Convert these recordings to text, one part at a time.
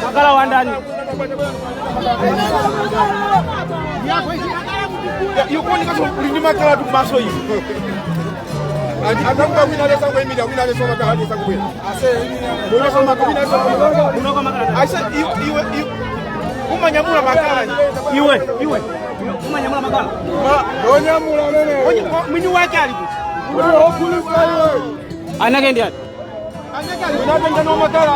Makala wa ndani. Yukoni kaso ulindi makala tu maso hivi. Atakuwa wina lesa kwa imida wina lesa makala lesa kwa. Ase wina lesa makala wina lesa Unoko makala. Aisha iwe umanyamula makala. Iwe iwe. Umanyamula makala. Ma donyamula nene. Onye mwini wake alikuti. Wewe okulisa iwe. Anake ndiani? Unapenda no makala.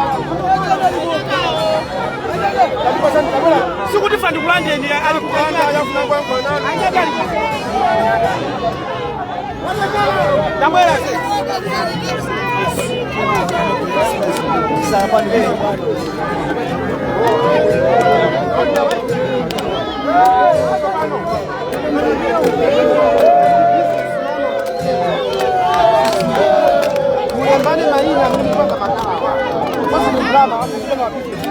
Sikuti fandi kulandeni Alikulanda yafuna kwa kwa nani? Anake alikuti. Tambwela. Mulembane maina mlipanga makala. Basi ni drama, kutoka business.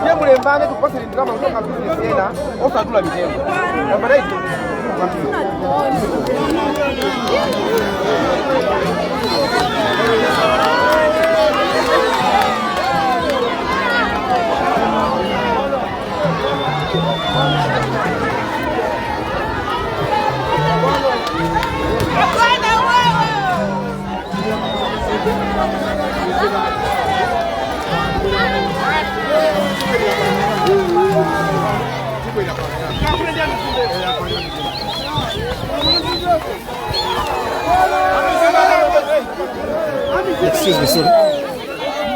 Ye mulembane tupase ni drama kutoka business yena, osadula mitengo. Nambari. Excuse me, sorry.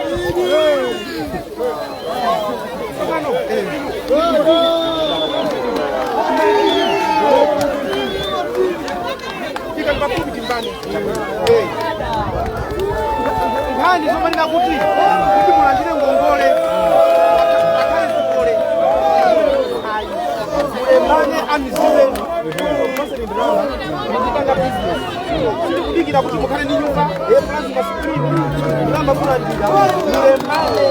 Nkhani zomanena kuti kuti mulandire ngongole akhale zikole mulembane amiziwe muzipanga business sindikudikira kuti mukhale ndi nyumba yeplasi masikirini mulamba mulandira mulembane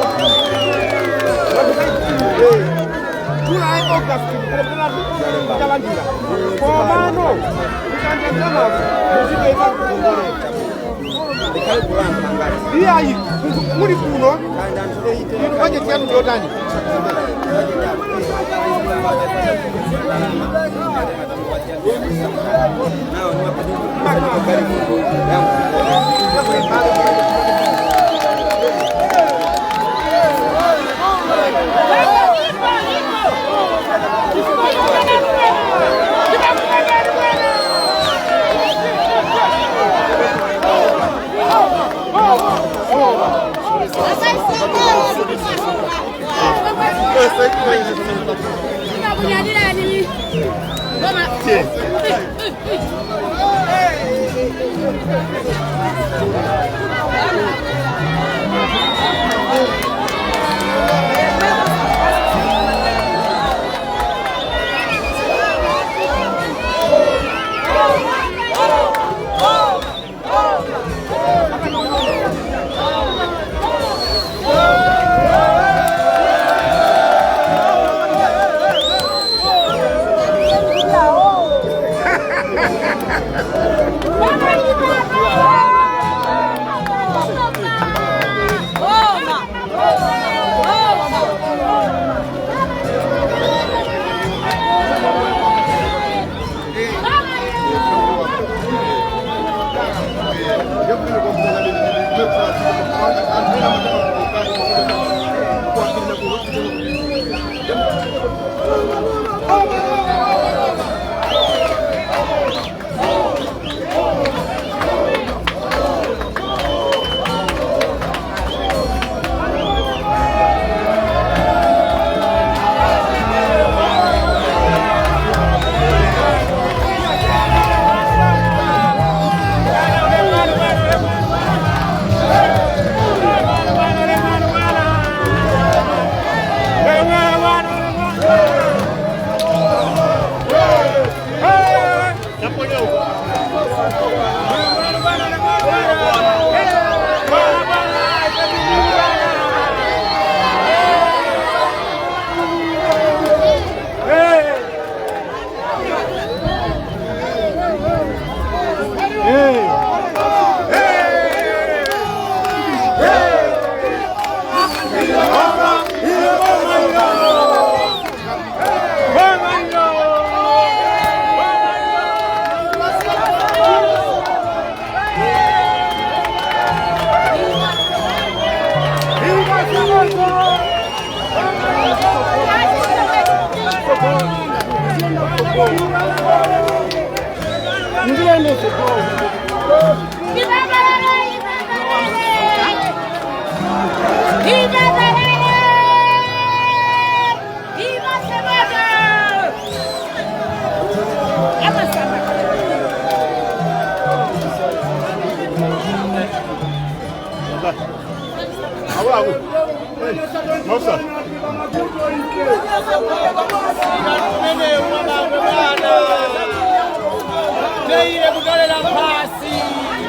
July, August, mutalandira komano mukanjanjanazo muzipeza ngongole iyayi muli kuno bajeti yanu ndiyotani Takunyadirani. Boma. Boma. Boma.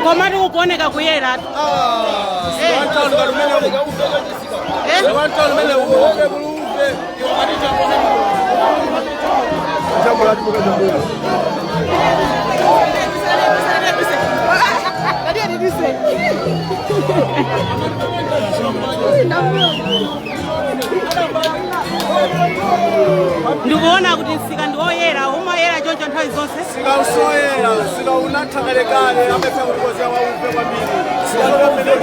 Komati ukuoneka kuyera. Ndikuona kuti msika ndi woyera, umayera choncho nthawi zonse. Sikausoyera, sikaunatha kalekale, amepha kuti wauve kwambiri.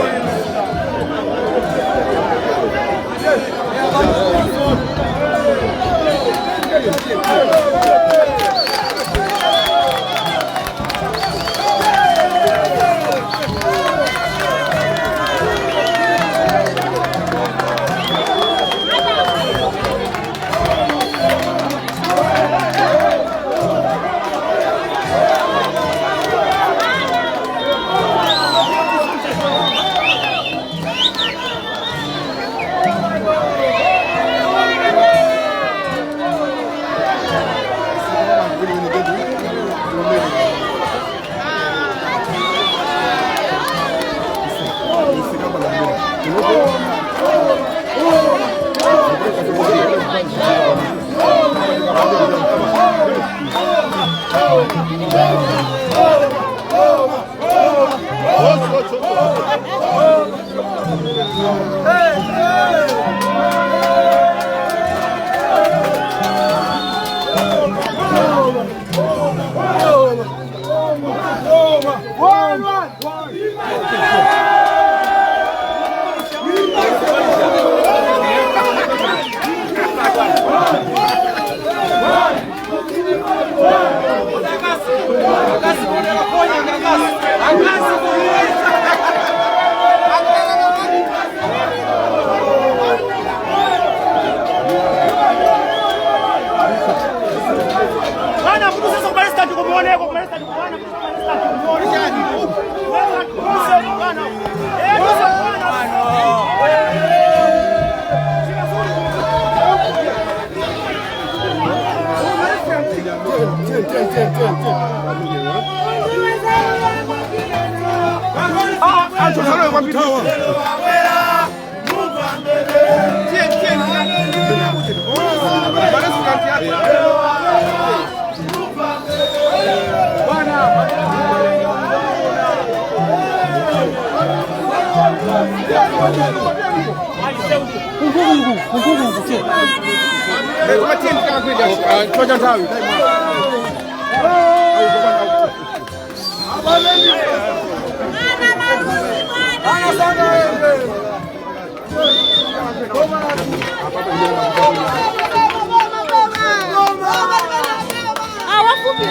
Timuoneko kumalesa tikubwana kumalesa timuone. Bwana. Eh, bwana. Awafupi.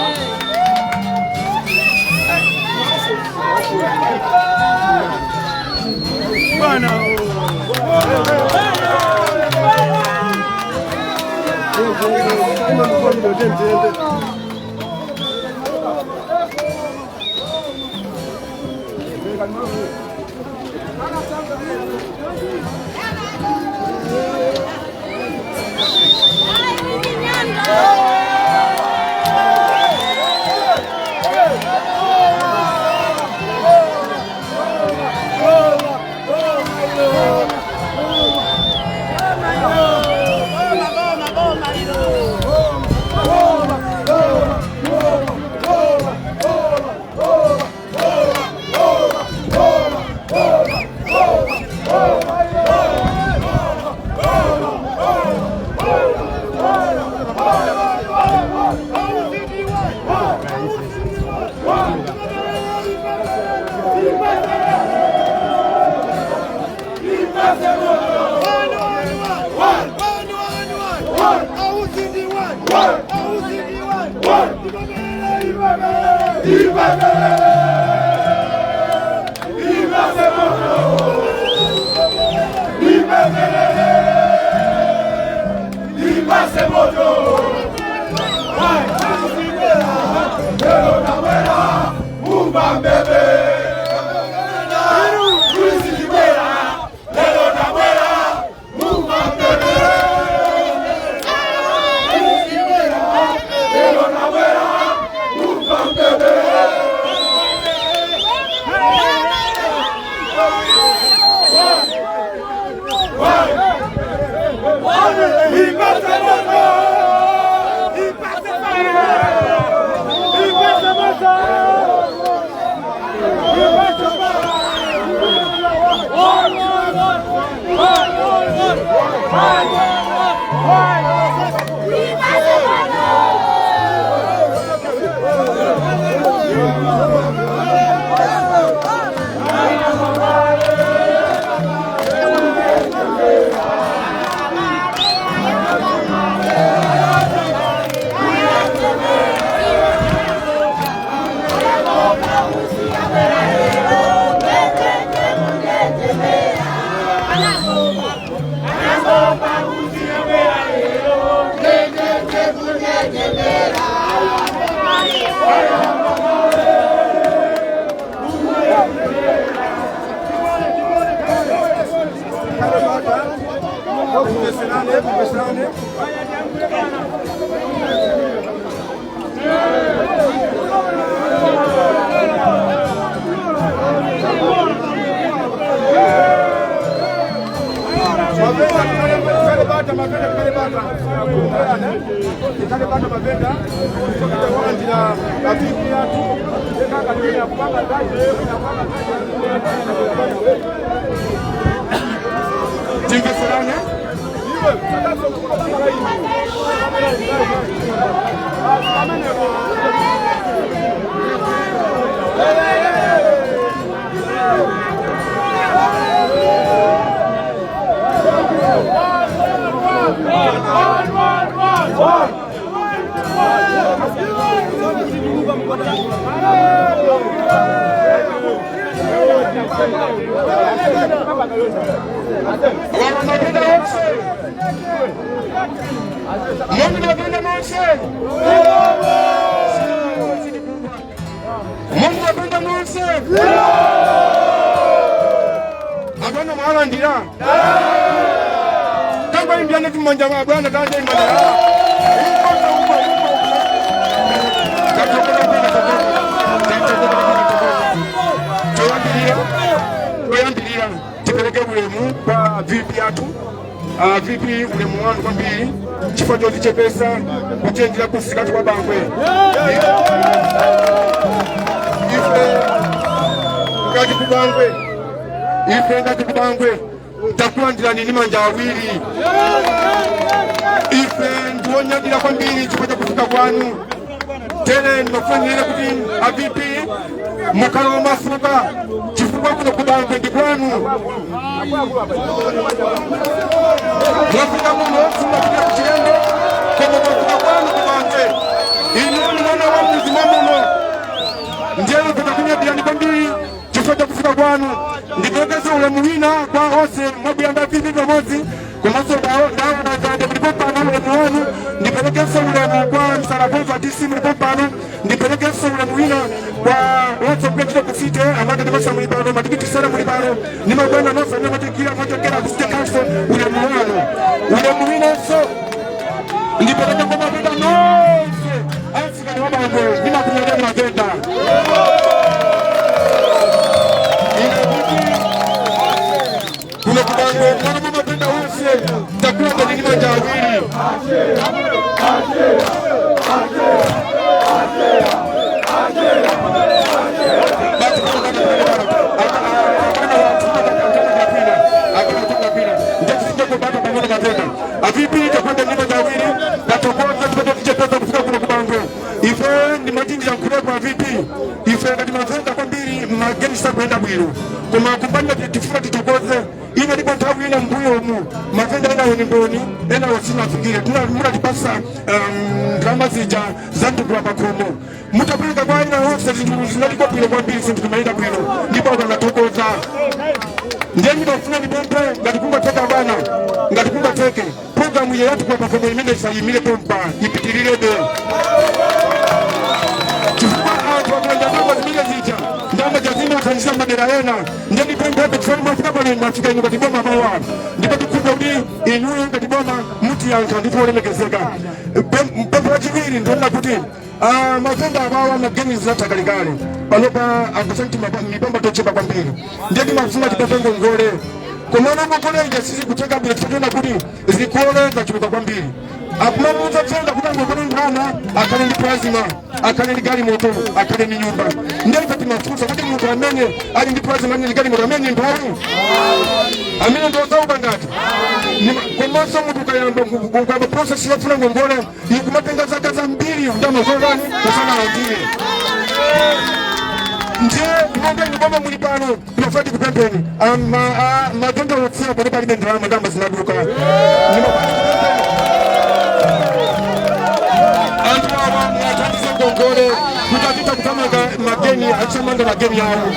Mwalandira tangwa imbyane tumanja mwa bwana tanje imanja. Uko, uko, uko. Tatokota, tatokota. Tatokota, tatokota. Toyambirira, toyambirira tipereke ulemu kwa VP athu. VP, ulemu wanu kwambiri chifukwa chotichepesa kuchenjera kusikati kwa Bangwe. Ife ngati kubangwe, ife ngati kubangwe takulandirani ndi manja awiri. Ife ndiwonyadira kwambiri chifukwa chakufika kwanu. Tere ndinofanira kuti a VP mukhale womasuka chifukwa kuno kubangwe ndi kwanu. Mwafika muno simapita kuchilendo, koma mwafika kwanu kubangwe. Inu ni mwana wa mudzi mwa muno, ndiye tatakunyadirani kwambiri chifukwa chakufika kwanu. Ndiperekeze ulemu wina kwa onse mwabwera VP pamodzi, komanso ndawo mulipo pano, ulemu wanu. Ndiperekenso ulemu kwa Msarapova DC mulipo pano. Ndiperekenso ulemu wina kwa onse kuyachita ku city amakati muli pano, matikiti sera muli pano, ndi mabwana nonse amene matikira machokera ku city council, ulemu wanu. Ulemu winanso ndipereke kwa mavenda nonse asikani wa Bangwe, ndimakunyadani mavenda. Ine kuno kubangwe mwana mwa mavenda wonse takuwa ndi manja awiri. Basi a VP, takwenda ndi manja awiri, tatokoza tipata tichepesa kufika kuno kubangwe. Ife ndi matinji yankhuleko a VP, ife ngati mavenda kwambiri mageni sakuenda bwino, koma kumbanda tifuna titokoze. Ine ndipo nthawi ina mbuyo umu mavenda ena weni mboni ena wasinafikire munatipasa ndalama zija za mtukula pakhomo, mutapereka kwa ina onse zinthu zinaliko bwino kwambiri, zinthu zimayenda bwino ndipo akanatokoza. Ndiye ndikafuna ndipemphe ngati kungatheka bwana, ngati kungatheke programu ye yathu kwa pakhomo imene isayimire pompa, ipitirirebe chifukwa anthu akalanda ndalama zimene zija, ndalama jazima athandizira madera ena. Ndiye ndipemphepe chifukwa mwafika pano, mwafika inu ngati boma mawu ano, ndipo tikhulupira kuti inuyo ngati boma mutiyankha ndipo olemekezeka. Pempho lachiwiri ndionena kuti mavenda awawa mageni zinatha kalekale, panopa akusanti mipamba tochepa kwambiri. Ndiye timafuna tipemphe ngongole, komano ngongole ija sizikutheka bwino chifukwa tiona kuti zikole zachuluka kwambiri. Akumamuza tsenga kuti angongole ndalama akhale ndi plasma, akhale ndi galimoto, akhale ndi nyumba. Ndiye ife timafunsa kuti munthu amene ali ndi plasma, ali ndi galimoto, amene mphawi, amene ndiosauka ngati? Komanso munthu ukayamba process yofuna ngongole ikumatenga zaka zambiri ndamazolani usanalandire. Ndiye monga inu boma muli pano, tinofuna tikupempheni mavenda otsira pano palibe ndalama, ndalama zinaduka. Ndimafuna tikupempheni anthu awa mwathandize ngongole kuti atita kutamanga mageni, achamanga mageni yawo.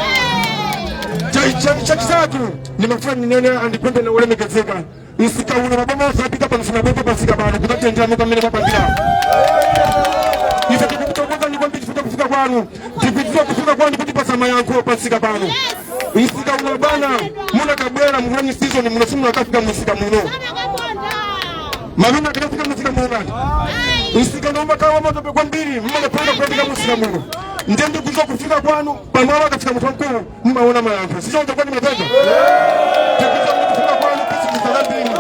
Chachitatu ndimafuna ndinene andipempheni olemekezeka, msika uno maboma onse apita pano sinabwepo pasika pano kutatenderamo pamene papangira. Ife tikukutokozani kwambiri chifukwa kufika kwanu, tikudziwa kufika kwanu kuti pasamayankho pasika pano. Msika uno bwana, munakabwera mu rainy season muno simunakafika musika muno, mamina akafika musika muno ngati msika ndomakawa matope kwambiri, mmanapanga kuyandika musika muno. Ndiye ndikudziwa kufika kwanu pamalo akafika munthu wamkulu mmaona mayankho, sichoncho kwani mapenda? Tikudziwa kuti kufika kwanu kusitiza zambiri,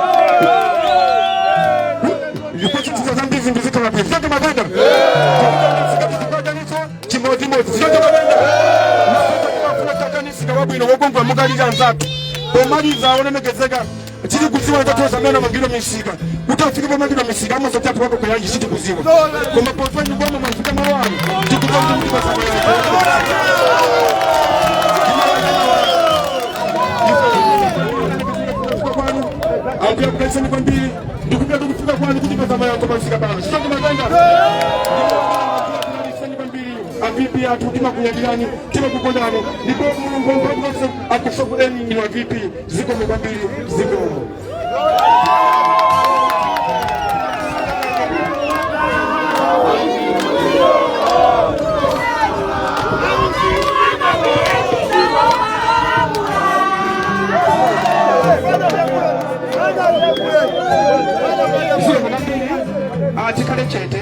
kusitiza zambiri zinthu zikhala bwino, sichoncho mapenda? Chimodzimodzi, sichoncho mapenda? Mafuna wabwino wokongola mukalira anzathu. Pomaliza olemekezeka, tiri kuziwa nzathu amene amangidwa misika kuti afike pomangidwa misika amazoti wako kuyanji sitikuziwa, koma pofani boma mwafika malo ano tikuziwa kuti kuti pasama ambuya kukaisani kwambiri. Ndikupita tikufika kwanu kuti pasama yako pasika pano, sichoncho mapenda? Kwambiri a VP athu, timakunyadirani, timakukondani ndipo Mulungu wamphamvu zonse akusogoleni inu a VP. Zikomo kwambiri, zikomo. Tikhale chete.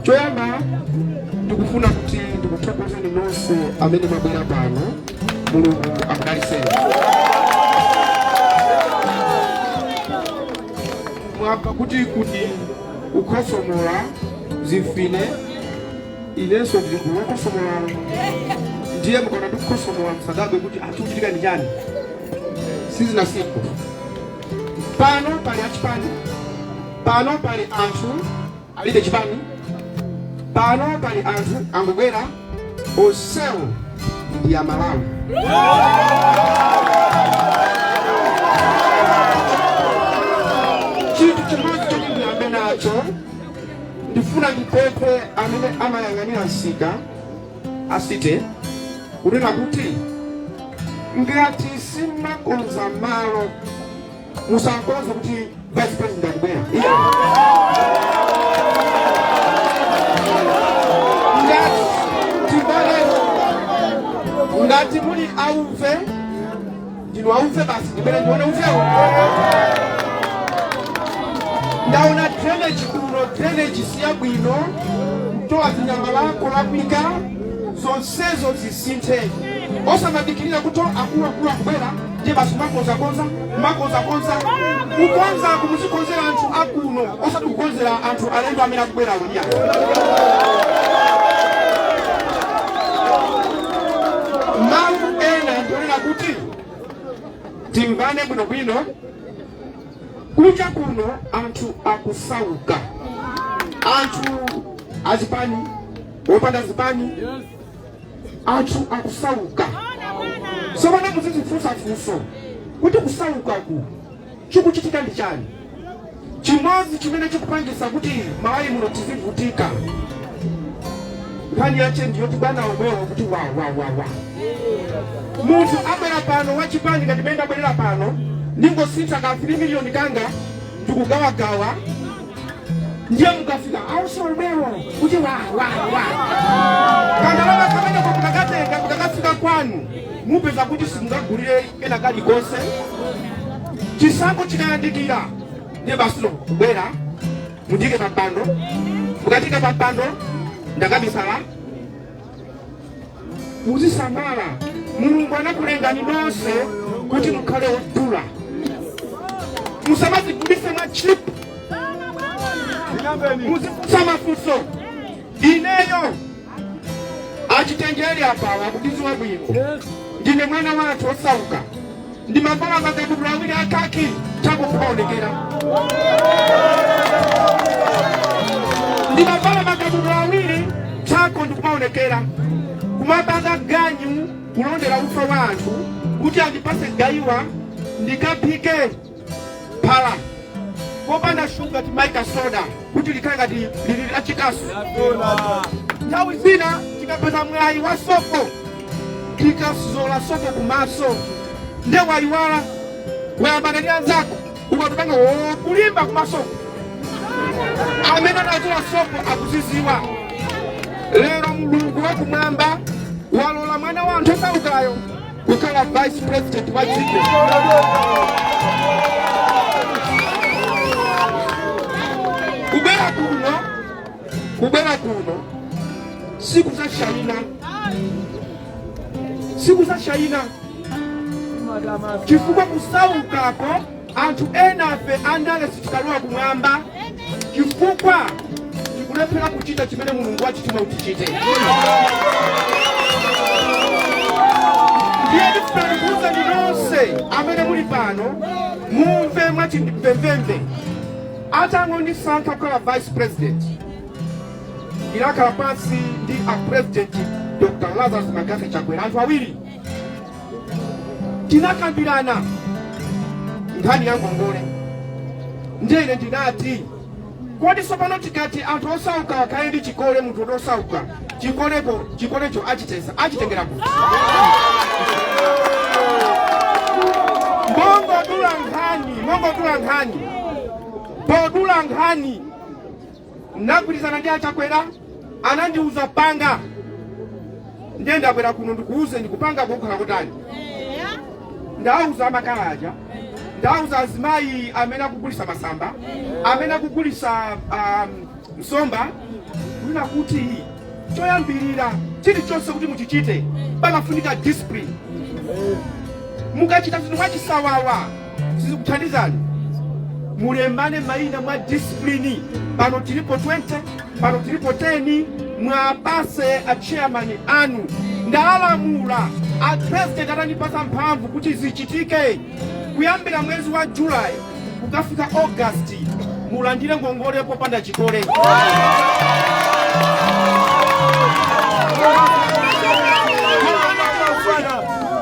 Choyamba ndikufuna kuti ndikuthokozeni nonse amene mwabwera pano. Mulungu akudalitseni. Mwamva kuti kukhosomola zimfine, inenso ndili kulokosomola. Ndiye mukaona ndikukhosomola, msadabwe kuti achikuchitika ndi chani. Sizina simple. Pano pali achipani, pano pali anthu alibe chipani, pano pali anthu angobwera. Onsewo ndi Amalawi. Chinthu chimodzi choti ndiyambe nacho, ndifuna ndipemphe amene amayang'anira msika asite kunena kuti ngati simakonza malo, musakonze kuti vice president akubwera. Iya. Ngati timbale, ngati muli auve, ndinu auve basi, ndibere ndione uvewo. Ndaona drainage kuno, drainage siyabwino, kutola zinyama lako lakwika. Zonsezo zisinthe. Osamadikirira kuti akuluakulu akubwera ndiye basi makonzakonza, makonzakonza. Kukonza kumuzikonzera anthu akuno, osati kukonzera anthu alendo amene akubwera iya. Mawu ena ndionena kuti timvane bwinobwino. Kunja kuno anthu akusauka, anthu azipani, wopanda zipani, anthu akusauka. Tsopano muzizifunsa funso kuti kusaukaku chikuchitika ndi chani? Chimodzi chimene chikupangisa kuti Malawi muno tizivutika, nkhani yache ndiyoti bwana omwewo kuti wa wa wa wa. Munthu abwera pano wachipani, ngati mene ndabwerera pano, ndingosintha ka 3 miliyoni kanga ndikugawagawa, ndiye mukafika ausi omwewo kuti wa wa wa. Kandalama kameneko mukakatenga, mukakafika kwanu mupeza kuti simungagulire kena kalikonse. Chisankho chikayandikira, ndiye basilo kubwera mundike pampando. Mukatika pampando, ndakabisala. Muzisamala. Mulungu anakulengani nonse kuti mukhale odula. Musamazigulise mwa cheap. Muzifunsa mafunso. Ineyo achitenjeri apawa akutiziwa bwino, ndine mwana wa anthu osauka. Ndimavala makabudula awiri akhaki tango kumaonekera. Ndimavala makabudula awiri chako ndikumaonekera, kumapanga ganyu, kulondera ufa wa anthu kuti andipase gayiwa ndikaphike phala popanda shuga, timaika soda kuti likhale ngati lili lachikasu. Nthawi zina tikapeza mwayi wa sopo, tikazola sopo kumaso. Nde wayiwala, wayambana ndi anzako, ukatupanga kulimba kumaso. Amene anazola sopo akuziziwa. Lero Mulungu wakumwamba walola mwana wa anthu osaukayo kukhala vice president wa dziko. Kubwera kuno, kubwera kuno siku za shaina, siku za shaina, chifukwa kusaukako anthu ena afe andale sitikalowa kumwamba, chifukwa tikulephera kuchita chimene Mulungu wachituma kuti tichite. Ndiye ndifuna ndikuwuzani nonse amene muli pano, mumve mwachimvemvemve. Atangondisankha kukhala vice president, ndinakhala pansi ndi a President Dr Lazarus McCarthy Chakwera. Anthu awiri tinakambirana nkhani ya ngongole. Ndiye ine ndinati, kodi tsopano tikati anthu osauka akhale ndi chikole, munthu woti osauka chikoleko, chikolecho achitesa achitengera kuti? Mongodula nkhani, mongodula nkhani, podula nkhani, nagwirizana ndi aChakwera, anandiuza panga. Ndiye ndabwera kuno ndikuuze ndikupanga kukhala kutani. Ndauza amakala aja. Ndauza azimayi amene akugulisa masamba, amene akugulisa nsomba, kunena kuti choyambirira chilichonse kuti muchichite pamafunika discipline. Mukachita zinthu mwachisawawa sizikuthandizani. Mulembane mayina mwa discipline. Pano tilipo 20, pano tilipo 10. Mwapase a chairman anu. Ndalamula a president atandipasa mphamvu kuti zichitike kuyambira mwezi wa July kukafika August, mulandire ngongole popanda chikole.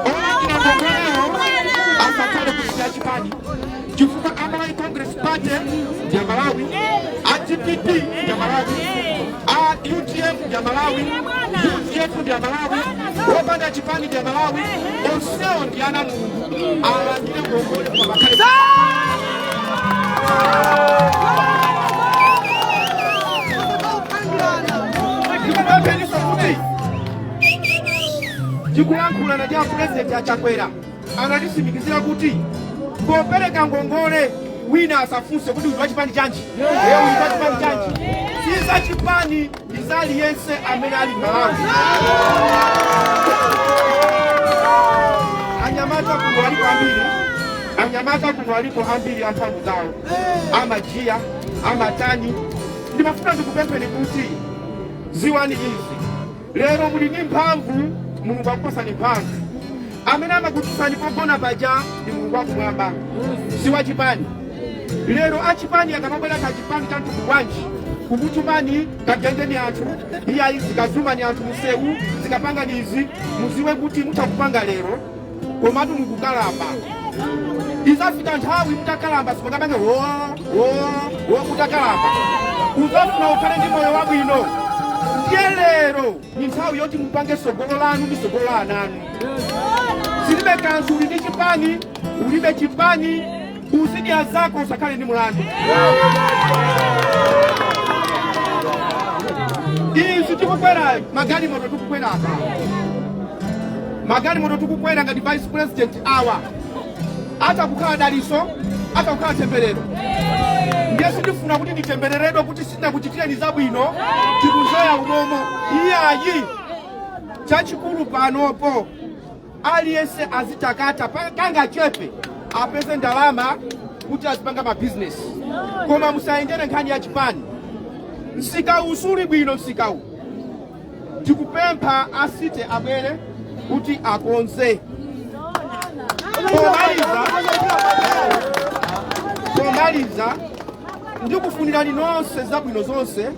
Olandira ngongoleyo asakhale kuita chipani, chifukwa a Malawi Congress Party ndi Amalawi, a DPP ndi Amalawi, a UTM ndi Amalawi, UDF ndi Amalawi, wopanda chipani ndi Amalawi. Onsewo ndi ana Mulungu, alandire ngongole koma pakhale. Ndikupempheniso kuti tikulankhulana ndi a President Achakwera, anatisimikizira kuti popereka ngongole wina asafunse kuti uyu wachipani chanji, iye uyu wachipani chanji. Si za chipani, ndi za aliyense amene ali Malawi. Anyamata kuno alipo ambiri, anyamata kuno alipo ambiri amphamvu zawo, amajiya, amatani. Ndimafuna ndikupempheni kuti ziwani izi: lero muli ndi mphamvu, Mulungu akupasani mphamvu. Amene amakutusani pogona paja ndi Mulungu wakumwamba, si wachipani. Lero achipani akamabwera, kachipani cha mtundu wanji, kukutumani kagendeni anthu, iyayi, zikazumani anthu msewu, zikapangani izi, muziwe kuti mutakupanga lero, komatu mukukalamba. Izafika nthawi mutakalamba, sikukapange wo wo wo. Mutakalamba uzafuna ukhale ndi moyo wabwino. Ndiye lero ni nthawi yoti mupange sogolo lanu ndi sogolo la ana anu. Zilibe kanthu uli ndi chipani, ulibe chipani, uzidya zako, usakhale ndi mulandu. Izi tikukwera magalimoto, tikukwera apa magalimoto, tikukwera ngati vice president awa, atakukhala daliso, atakukhala temberero. Ndiye sindifuna kuti nditembereredwe kuti sindinakuchitireni zabwino, tikuzoya umomo, iyayi. Chachikulu panopo aliyense azitakata kangachepe apeze ndalama kuti azipanga mabizinesi, koma musayendere nkhani ya chipani. Msikawu suli bwino, msikawu tikupempha a city abwere kuti akonze. Pomaliza, ndikufunirani nonse zabwino zonse.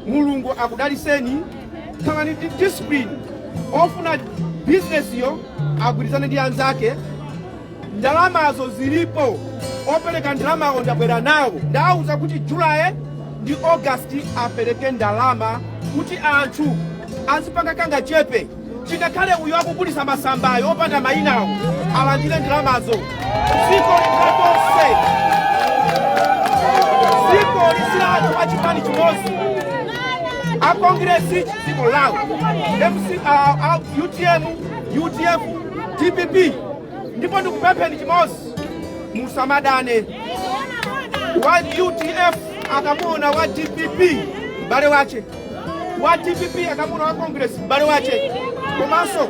Mulungu akudaliseni. Khalani ndi discipline. Ofuna bizinesiyo agwirizane ndi anzake. Ndalamazo zilipo, opereka ndalamawo ndabwera nawo. Ndawuza kuti July ndi August apereke ndalama kuti anthu azipanga kangachepe. Chingakhale uyo akugulisa masambayo opanda mayinawo, alandire ndalamazo. Dziko likatonse, dziko lisila anthu achipani chimodzi. A Congress dziko lawo, MC, UTM, UDF, DPP. Ndipo ndikupempheni chimodzi, musamadane. Wa UDF akamuona wa DPP, m'bale wache. Wa DPP akamuona wa Congress, m'bale wache. Komanso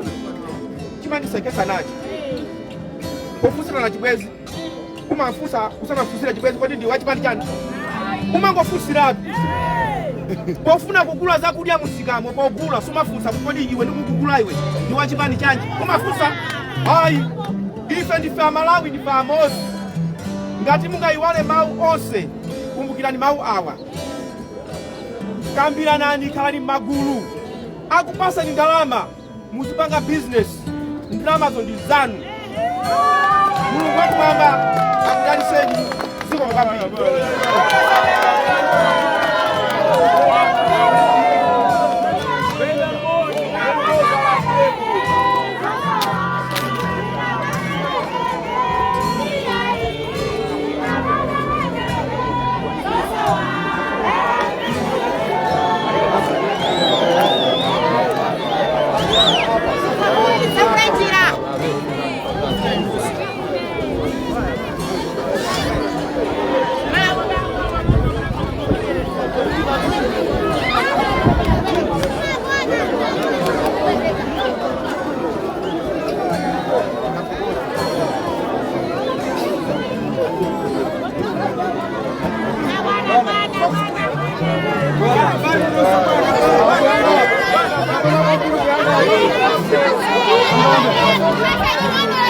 chimandisekesa nacho, pofunsirana chibwezi, umafunsa usanafunsira chibwezi kodi ndi wachipani chani? Umangofunsiratu. Pofuna kugula zakudya musikamo, pogula sumafunsa kodi iwe ndikukugula iwe ndi wachipani chanji? Umafunsa? Ayi, ife ndife Amalawi, ndife amodzi. Ngati mungayiwale mawu onse, kumbukirani mawu awa: kambiranani, khalani m'magulu, akupasani ndalama, muzipanga bizinesi, ndalamazo ndi zanu. Mulungu wakumwamba akudaliseni. Zikomo kwambiri. Sakura njira. Thank you.